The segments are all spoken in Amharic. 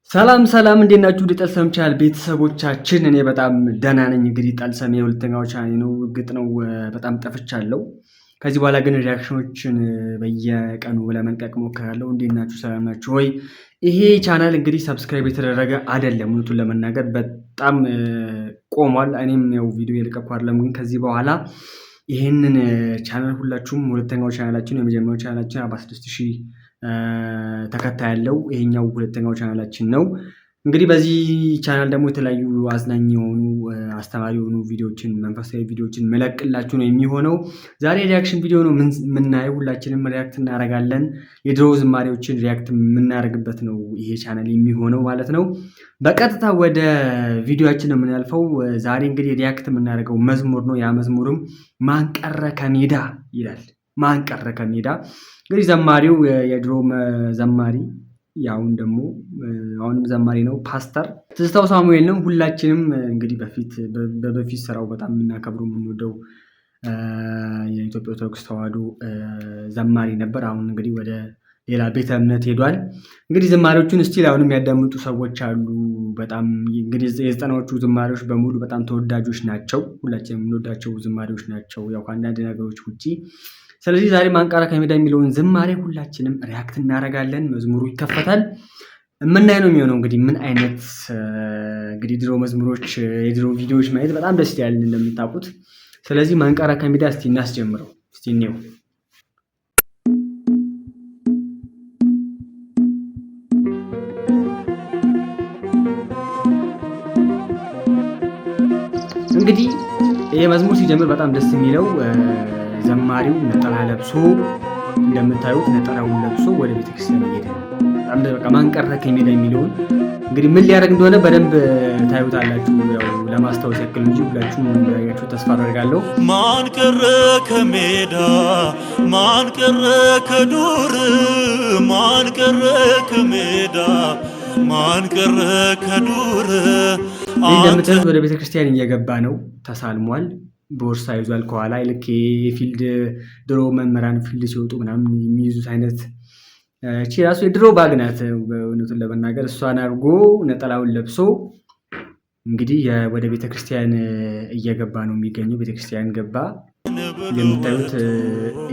ሰላም ሰላም፣ እንዴት ናችሁ? ወደ ጠልሰም ቻናል ቤተሰቦቻችን፣ እኔ በጣም ደህና ነኝ። እንግዲህ ጠልሰም የሁለተኛው ቻናል ነው። እርግጥ ነው በጣም ጠፍቻለሁ። ከዚህ በኋላ ግን reaction ኦችን በየቀኑ ለመልቀቅ ሞክራለሁ። እንዴት ናችሁ? ሰላም ናችሁ ወይ? ይሄ ቻናል እንግዲህ subscribe የተደረገ አይደለም፣ እውነቱን ለመናገር በጣም ቆሟል። እኔም ያው ቪዲዮ የለቀኩ አይደለም፣ ግን ከዚህ በኋላ ይህንን ቻናል ሁላችሁም ሁለተኛው ቻናላችን የመጀመሪያው ቻናላችን 46,000 ተከታይ ያለው ይሄኛው ሁለተኛው ቻናላችን ነው። እንግዲህ በዚህ ቻናል ደግሞ የተለያዩ አዝናኝ የሆኑ አስተማሪ የሆኑ ቪዲዮዎችን መንፈሳዊ ቪዲዮዎችን መለቅላችሁ ነው የሚሆነው። ዛሬ reaction ቪዲዮ ነው የምናየው። ሁላችንም react እናደርጋለን። የድሮ ዝማሬዎችን react የምናደርግበት ነው ይሄ ቻናል የሚሆነው ማለት ነው። በቀጥታ ወደ ቪዲዮችን የምናልፈው ዛሬ እንግዲህ react የምናደርገው መዝሙር ነው። ያ መዝሙርም ማንቀረ ከሜዳ ይላል። ማንቀረ ከሜዳ እንግዲህ ዘማሪው የድሮ ዘማሪ ያሁን ደግሞ አሁንም ዘማሪ ነው፣ ፓስተር ትዝታው ሳሙኤል ነው። ሁላችንም እንግዲህ በፊት በበፊት ስራው በጣም የምናከብረው የምንወደው የኢትዮጵያ ኦርቶዶክስ ተዋሕዶ ዘማሪ ነበር። አሁን እንግዲህ ወደ ሌላ ቤተ እምነት ሄዷል። እንግዲህ ዝማሬዎቹን still አሁንም የሚያዳምጡ ሰዎች አሉ። በጣም እንግዲህ የዘጠናዎቹ ዝማሬዎች በሙሉ በጣም ተወዳጆች ናቸው። ሁላችንም የምንወዳቸው ዝማሬዎች ናቸው፣ ያው ከአንዳንድ ነገሮች ውጪ። ስለዚህ ዛሬ ማንቀረ ከሜዳ የሚለውን ዝማሬ ሁላችንም react እናደርጋለን። መዝሙሩ ይከፈታል፣ የምናይ ነው የሚሆነው። እንግዲህ ምን አይነት እንግዲህ ድሮ መዝሙሮች የድሮ ቪዲዮዎች ማየት በጣም ደስ ይላል እንደምታውቁት። ስለዚህ ማንቀረ ከሜዳ እስቲ እናስጀምረው፣ እስቲ እንየው። እንግዲህ ይህ መዝሙር ሲጀምር በጣም ደስ የሚለው ዘማሪው ነጠላ ለብሶ እንደምታዩት ነጠላውን ለብሶ ወደ ቤተክርስቲያን እየሄደ ነው። በጣም በቃ ማንቀረ ከሜዳ የሚለውን እንግዲህ ምን ሊያደርግ እንደሆነ በደንብ ታዩታላችሁ። ያው ለማስታወስ ያክል እንጂ ሁላችሁም እንዳያችሁ ተስፋ አደርጋለሁ። ማን ቀረ ከሜዳ፣ ማን ቀረ ከዱር፣ ማን ቀረ ከሜዳ፣ ማን ቀረ ከዱር። እንደምታዩት ወደ ቤተክርስቲያን እየገባ ነው። ተሳልሟል። ቦርሳ ይዟል ከኋላ ልክ የ field ድሮ መምህራን field ሲወጡ ምናምን የሚይዙት አይነት እቺ ራሱ የድሮ bag ናት። እውነቱን ለመናገር እሷን አድርጎ ነጠላውን ለብሶ እንግዲህ ወደ ቤተክርስቲያን እየገባ ነው የሚገኘው። ቤተክርስቲያን ገባ። እንደምታዩት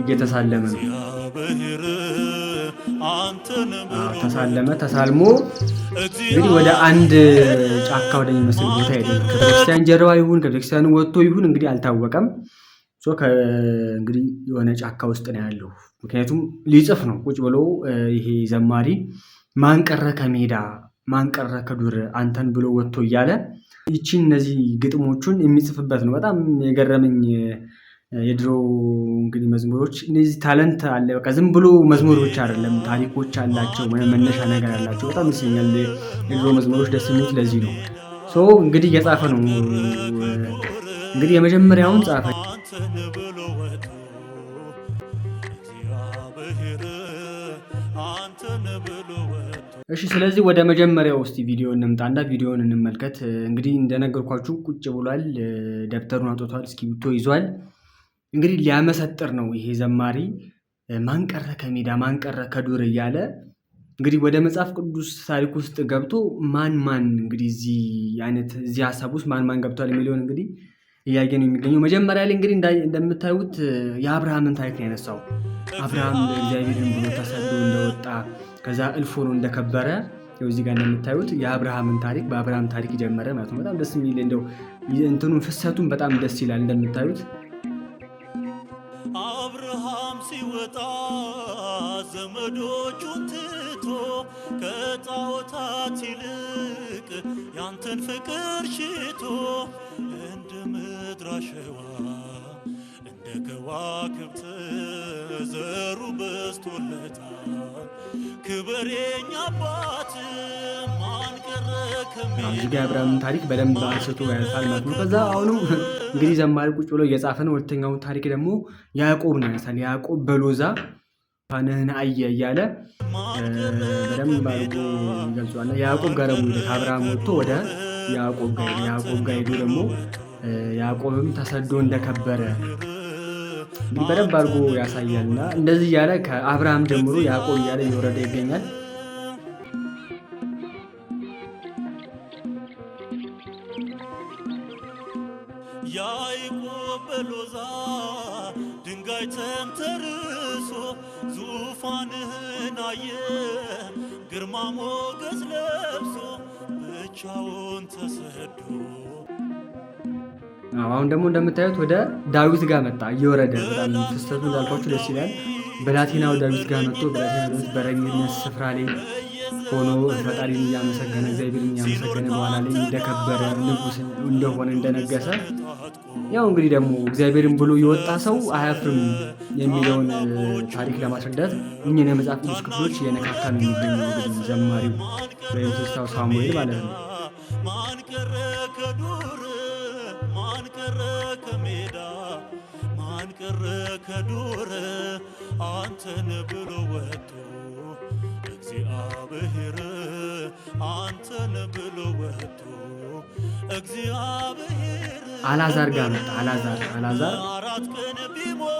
እየተሳለመ ነው። ተሳለመ። ተሳልሞ እንግዲህ ወደ አንድ ጫካ ወደሚመስል ቦታ ሄደ። ከቤተክርስቲያን ጀርባ ይሁን ከቤተክርስቲያኑ ወጥቶ ይሁን እንግዲህ አልታወቀም። እንግዲህ የሆነ ጫካ ውስጥ ነው ያለው። ምክንያቱም ሊጽፍ ነው ቁጭ ብሎ ይሄ ዘማሪ ማንቀረ ከሜዳ ማንቀረ ከዱር አንተን ብሎ ወጥቶ እያለ ይቺን እነዚህ ግጥሞቹን የሚጽፍበት ነው። በጣም የገረመኝ የድሮ እንግዲህ መዝሙሮች እነዚህ talent አለ። በቃ ዝም ብሎ መዝሙር ብቻ አይደለም፣ ታሪኮች አላቸው፣ መነሻ ነገር አላቸው። በጣም ደስ ይለኛል። የድሮ መዝሙሮች ደስ የሚሉት ለዚህ ነው። So እንግዲህ እየጻፈ ነው። እንግዲህ የመጀመሪያውን ጻፈ። እሺ ስለዚህ ወደ መጀመሪያው እስቲ ቪዲዮ እንምጣና ቪዲዮውን እንመልከት። እንግዲህ እንደነገርኳችሁ ቁጭ ብሏል፣ ደብተሩን አውጥቷል፣ እስክሪብቶ ይዟል። እንግዲህ ሊያመሰጥር ነው ይሄ ዘማሪ። ማንቀረ ከሜዳ ማንቀረ ከዱር እያለ እንግዲህ ወደ መጽሐፍ ቅዱስ ታሪክ ውስጥ ገብቶ ማን ማን እንግዲህ እዚህ አይነት እዚህ ሀሳብ ውስጥ ማን ማን ገብቷል የሚለውን እንግዲህ እያየ ነው የሚገኘው። መጀመሪያ ላይ እንግዲህ እንደምታዩት የአብርሃምን ታሪክ ነው ያነሳው። አብርሃም እግዚአብሔርን ብሎ ተሰዶ እንደወጣ ከዛ እልፍ ሆኖ እንደከበረ እዚህ ጋር እንደምታዩት የአብርሃምን ታሪክ በአብርሃም ታሪክ ጀመረ ማለት ነው። በጣም ደስ የሚል እንደው እንትኑን ፍሰቱን በጣም ደስ ይላል እንደምታዩት። አብርሃም ሲወጣ ዘመዶቹን ትቶ ከጣዖታት ይልቅ ያንተን ፍቅር ሽቶ እንደ ምድር አሸዋ እንደ ከዋክብት ዘሩ በዝቶለታል። ክብር የኛ አባት ማን ቀረ እዚህ ጋር የአብርሃምን ታሪክ በደንብ አንስቶ ያነሳል ማለት ነው። ከዛ አሁንም እንግዲህ ዘማሪ ቁጭ ብሎ እየጻፈ ነው። ሁለተኛውን ታሪክ ደግሞ ያዕቆብ ነው ያነሳል። ያዕቆብ በሎዛ ፋንህን አየ እያለ በደንብ አድርጎ ይገልጸዋል። ያዕቆብ ጋር ደግሞ ከአብርሃም ወጥቶ ወደ ያዕቆብ ጋር ሄደ። ያዕቆብ ጋር ሄዶ ደግሞ ያዕቆብም ተሰዶ እንደከበረ እንግዲህ በደንብ አድርጎ ያሳያል። እና እንደዚህ እያለ ከአብርሃም ጀምሮ ያዕቆብ እያለ እየወረደ ይገኛል። ያዕቆብ በሎዛ ድንጋይ ተንተርሶ ዙፋንህን አየ ግርማ ሞገስ ለብሶ ብቻውን ተሰዶ። አሁን ደግሞ እንደምታዩት ወደ ዳዊት ጋር መጣ እየወረደ። በጣም ፍሰቱ እንዳልኳችሁ ደስ ይላል። ብላቴናው ዳዊት ጋር መጥቶ ብላቴናው ዳዊት በረኝነት ስፍራ ላይ ሆኖ ፈጣሪን እያመሰገነ እግዚአብሔርን እያመሰገነ በኋላ ላይ እንደከበረ ንጉስ እንደሆነ እንደነገሰ፣ ያው እንግዲህ ደግሞ እግዚአብሔርን ብሎ የወጣ ሰው አያፍርም የሚለውን ታሪክ ለማስረዳት እኚህን የመጽሐፍ ቅዱስ ክፍሎች እየነካካ ነው የሚገኘው እንግዲህ ዘማሪው ወይም ትዝታው ሳሙኤል ማለት ነው። ማን ቀረ ከዱር ማን ቀረ ከሜዳ ማን ቀረ ከዱር አንተን ብሎ ወጥቶ እግዚአብሔር አንተን ብሎ ወጥቶ እግዚአብሔር። አላዛር ጋር መጣ። አላዛር 4 ቀን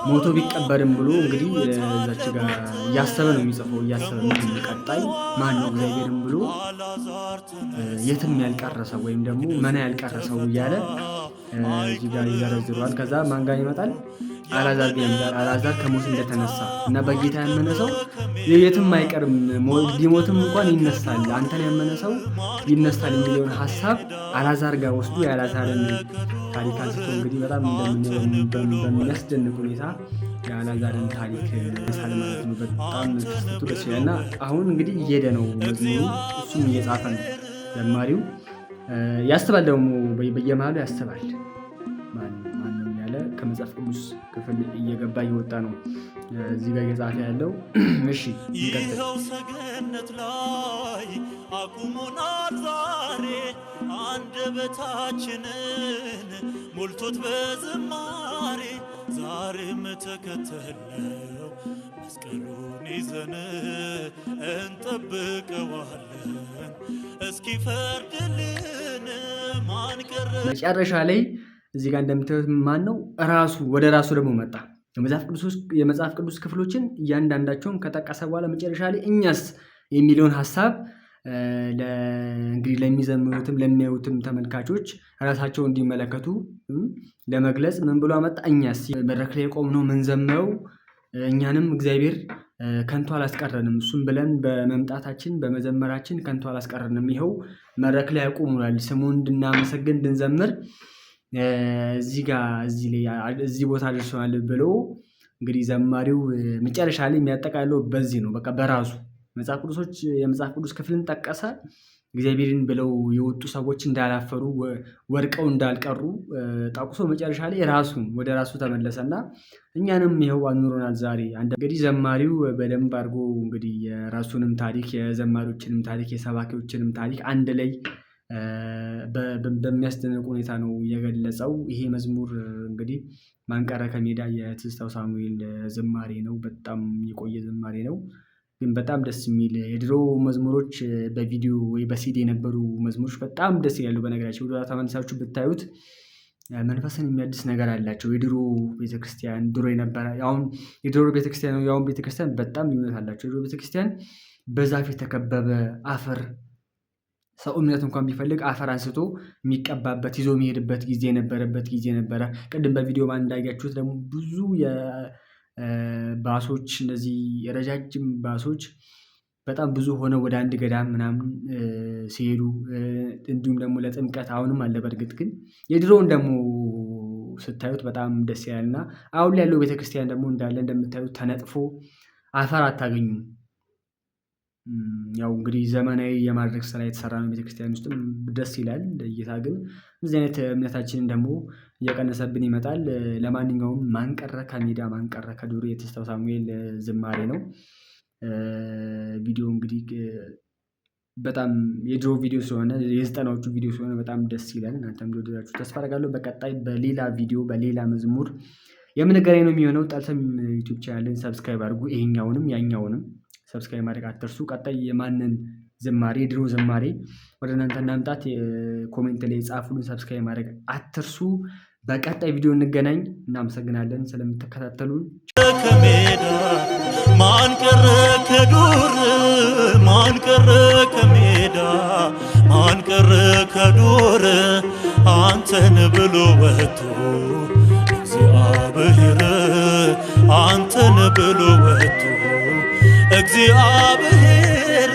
ሞቶ ቢቀበርም ብሎ እንግዲህ እዛች ጋር እያሰበ ነው የሚጽፈው። እያሰበ ምንድን ነው ቀጣይ ማን ነው እግዚአብሔርን ብሎ የትም ያልቀረ ሰው ወይም ደግሞ መና ያልቀረ ሰው እያለ እዚህ ጋር ይዘረዝረዋል። ከዛ ማን ጋር ይመጣል? አላዛር ጋር ይመጣል። አላዛር ከሞት እንደተነሳ እና በጌታ ያመነ ሰው የትም አይቀርም፣ ቢሞትም እንኳን ይነሳል፣ አንተን ያመነ ሰው ይነሳል የሚለውን ሀሳብ አላዛር ጋር ወስዶ የአላዛርን ታሪክ አንስቶ እንግዲህ በጣም እንደምናየው በሚያስደንቅ ሁኔታ የአላዛርን ታሪክ ያነሳል ማለት ነው። በጣም ክስተቱ ደስ ይላል። እና አሁን እንግዲህ እየሄደ ነው መዝሙሩ፣ እሱም እየጻፈ ነው ዘማሪው። ያስባል ደግሞ በየመሃሉ ያስባል። ማን ነው እያለ ከመጽሐፍ ቅዱስ ክፍል እየገባ እየወጣ ነው እዚህ ጋር እየጻፈ ያለው። እሺ እንቀጥል። ይኸው ሰገነት ላይ አቁሞናል ዛሬ አንደበታችንን ሞልቶት በዝማሬ ዛሬም ተከተልነው መስቀሉን ይዘን እንጠብቀዋለን እስኪፈርድልን ማን ቀረ። መጨረሻ ላይ እዚህ ጋር እንደምታዩት ማን ነው ራሱ ወደ ራሱ ደግሞ መጣ። የመጽሐፍ ቅዱስ ክፍሎችን እያንዳንዳቸውን ከጠቀሰ በኋላ መጨረሻ ላይ እኛስ የሚለውን ሀሳብ እንግዲህ ለሚዘምሩትም ለሚያዩትም ተመልካቾች ራሳቸው እንዲመለከቱ ለመግለጽ ምን ብሎ አመጣ? እኛስ መድረክ ላይ የቆምነው ምንዘምረው እኛንም እግዚአብሔር ከንቱ አላስቀረንም፣ እሱም ብለን በመምጣታችን በመዘመራችን ከንቱ አላስቀረንም። ይኸው መድረክ ላይ አቁሙናል፣ ስሙን እንድናመሰግን እንድንዘምር እዚህ ጋር እዚህ ላይ እዚህ ቦታ ደርሰናል ብሎ እንግዲህ ዘማሪው መጨረሻ ላይ የሚያጠቃልለው በዚህ ነው። በቃ በራሱ መጽሐፍ ቅዱሶች የመጽሐፍ ቅዱስ ክፍልን ጠቀሰ። እግዚአብሔርን ብለው የወጡ ሰዎች እንዳላፈሩ ወድቀው እንዳልቀሩ ጠቅሶ መጨረሻ ላይ ራሱን ወደ ራሱ ተመለሰና እኛንም ይኸው አኑሮናል ዛሬ። እንግዲህ ዘማሪው በደንብ አድርጎ እንግዲህ የራሱንም ታሪክ የዘማሪዎችንም ታሪክ የሰባኪዎችንም ታሪክ አንድ ላይ በሚያስደንቅ ሁኔታ ነው የገለጸው። ይሄ መዝሙር እንግዲህ ማን ቀረ ከሜዳ የትዝታው ሳሙኤል ዝማሬ ነው። በጣም የቆየ ዝማሬ ነው። ግን በጣም ደስ የሚል የድሮ መዝሙሮች በቪዲዮ ወይ በሲዲ የነበሩ መዝሙሮች በጣም ደስ ይላሉ። በነገራችን ወደ ተመልሳችሁ ብታዩት መንፈስን የሚያድስ ነገር አላቸው። የድሮ ቤተክርስቲያን ድሮ የነበረ አሁን የድሮ ቤተክርስቲያን የአሁን ቤተክርስቲያን በጣም ልዩነት አላቸው። የድሮ ቤተክርስቲያን በዛፍ የተከበበ አፈር ሰው እምነት እንኳን ቢፈልግ አፈር አንስቶ የሚቀባበት ይዞ የሚሄድበት ጊዜ የነበረበት ጊዜ ነበረ። ቅድም በቪዲዮ ማን እንዳያችሁት ደግሞ ብዙ የባሶች እነዚህ ረጃጅም ባሶች በጣም ብዙ ሆነው ወደ አንድ ገዳም ምናምን ሲሄዱ እንዲሁም ደግሞ ለጥምቀት አሁንም አለ። በእርግጥ ግን የድሮውን ደግሞ ስታዩት በጣም ደስ ይላል። እና አሁን ላይ ያለው ቤተክርስቲያን ደግሞ እንዳለ እንደምታዩት ተነጥፎ አፈር አታገኙም። ያው እንግዲህ ዘመናዊ የማድረግ ስራ የተሰራ ነው ቤተክርስቲያን ውስጥም ደስ ይላል እይታ። ግን እንደዚህ አይነት እምነታችንን ደግሞ እየቀነሰብን ይመጣል። ለማንኛውም ማን ቀረ ከሜዳ ማን ቀረ ከዱር የትዝታው ሳሙኤል ዝማሬ ነው። ቪዲዮ እንግዲህ በጣም የድሮ ቪዲዮ ስለሆነ የዘጠናዎቹ ቪዲዮ ስለሆነ በጣም ደስ ይላል። እናንተም እንደወደዳችሁ ተስፋ አደርጋለሁ። በቀጣይ በሌላ ቪዲዮ በሌላ መዝሙር የምንገናኝ ነው የሚሆነው። ጠልሰም ዩቲዩብ ቻናልን subscribe አድርጉ። ይሄኛውንም ያኛውንም subscribe ማድረግ አትርሱ። ቀጣይ የማንን ዝማሬ የድሮ ዝማሬ ወደ እናንተ እናምጣት? comment ላይ ጻፉልን። subscribe ማድረግ አትርሱ። በቀጣይ ቪዲዮ እንገናኝ። እናመሰግናለን ስለምትከታተሉን። ከሜዳ ማን ቀረ ከዱር ማን ቀረ ከሜዳ ማን ቀረ ከዱር አንተን ብሎ ወጥቶ እግዚአብሔር፣ አንተን ብሎ ወጥቶ እግዚአብሔር።